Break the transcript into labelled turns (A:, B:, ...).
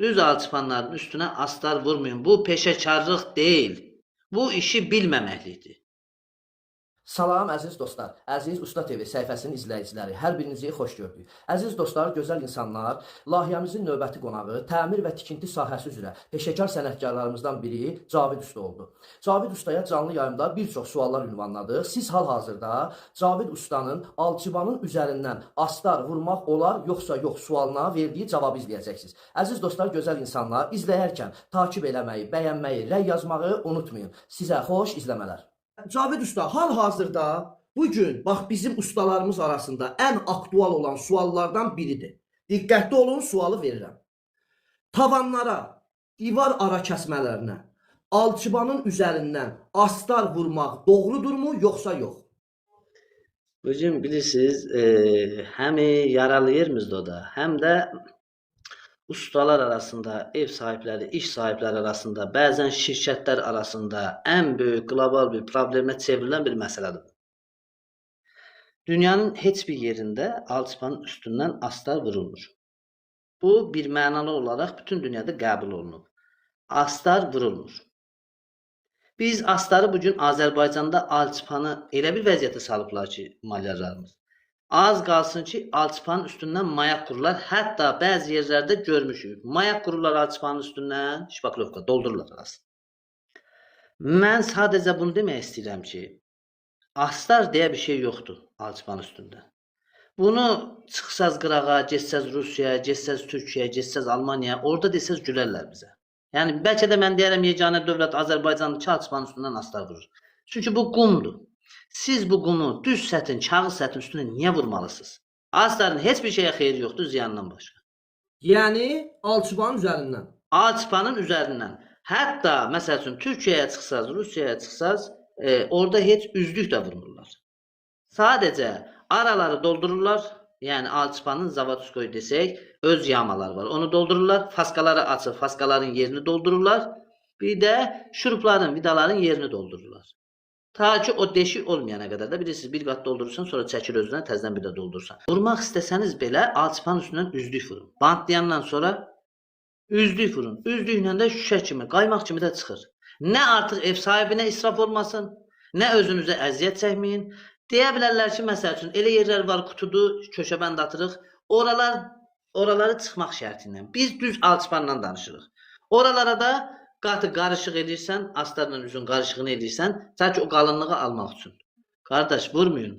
A: Düz alçıpanların üstünə astar vurmayın. Bu peşəkarlıq deyil. Bu işi bilməməklikdir.
B: Salam əziz dostlar, əziz Usta TV səhifəsinin izləyiciləri, hər birinizi xoş gördük. Əziz dostlar, gözəl insanlar, layihəmizin növbəti qonağı təmir və tikinti sahəsi üzrə peşəkar sənətkarlarımızdan biri Cavid Usta oldu. Cavid Ustaya canlı yayımda bir çox suallar ünvanladıq. Siz hal-hazırda Cavid Ustanın alçıbanın üzərindən astar vurmaq olar yoxsa yox sualına verdiyi cavabı izləyəcəksiniz. Əziz dostlar, gözəl insanlar, izləyərkən takib eləməyi, bəyənməyi, rəy yazmağı unutmayın. Sizə xoş izləmələr. Cavid Usta, hal-hazırda bu gün bax bizim ustalarımız arasında ən aktual olan suallardan biridir. Diqqətli olun, sualı verirəm. Tavanlara, divar ara kəsmələrinə alçıbanın üzərindən astar vurmaq doğrudurmu, yoxsa yox?
A: Bugün bilirsiniz, həm yaralı yerimizdə o da, həm də ustalar arasında, ev sahibləri, iş sahibləri arasında, bəzən şirkətlər arasında ən böyük qlobal bir problemə çevrilən bir məsələdir bu. Dünyanın heç bir yerində alçıpanın üstündən astar vurulmur. Bu bir mənalı olaraq bütün dünyada qəbul olunub. Astar vurulmur. Biz astarı bugün Azərbaycanda alçıpanı elə bir vəziyyətə salıblar ki, malyarlarımız. Az qalsın ki, alçıpanın üstündən mayaq qururlar. Hətta bəzi yerlərdə görmüşük. Mayaq qururlar alçıpanın üstündən, şpaklovka doldururlar arasını. Mən sadəcə bunu demək istəyirəm ki, astar deyə bir şey yoxdur alçıpanın üstündə. Bunu çıxsaz qırağa, getsəz Rusiyaya, getsəz Türkiyəyə, getsəz Almaniyaya, orada desəz gülərlər bizə. Yəni bəlkə də mən deyərəm yeganə dövlət Azərbaycandır ki, alçıpanın üstündən astar vurur. Çünki bu qumdur. Siz bu qumu düz sətin, kağız sətin üstünə niyə vurmalısınız? Astarın heç bir şeyə xeyri yoxdur ziyandan başqa.
B: Yəni alçıbanın üzərindən.
A: Alçıpanın üzərindən. Hətta məsəl üçün Türkiyəyə çıxsaz, Rusiyaya çıxsaz, orada heç üzlük də vurmurlar. Sadəcə araları doldururlar. Yəni alçıpanın zavodskoy desək, öz yamaları var. Onu doldururlar, faskaları açıb faskaların yerini doldururlar. Bir də şurupların, vidaların yerini doldururlar. Ta ki o deşik olmayana qədər də bilirsiniz, bir qat doldurursan, sonra çəkir özünə, təzədən bir də doldurursan. Vurmaq istəsəniz belə alçıpanın üstündən üzlük vurun. Bantlayandan sonra üzlük vurun. Üzlüklə də şüşə kimi, qaymaq kimi də çıxır. Nə artıq ev sahibinə israf olmasın, nə özünüzə əziyyət çəkməyin. Deyə bilərlər ki, məsəl üçün elə yerlər var, qutudur, köşəbənd atırıq. Oraları çıxmaq şərti ilə. Biz düz alçıpanla danışırıq. Oralara da qatı qarışıq edirsən, astarla üzün qarışığını edirsən, ta ki o qalınlığı almaq üçün. Qardaş, vurmayın.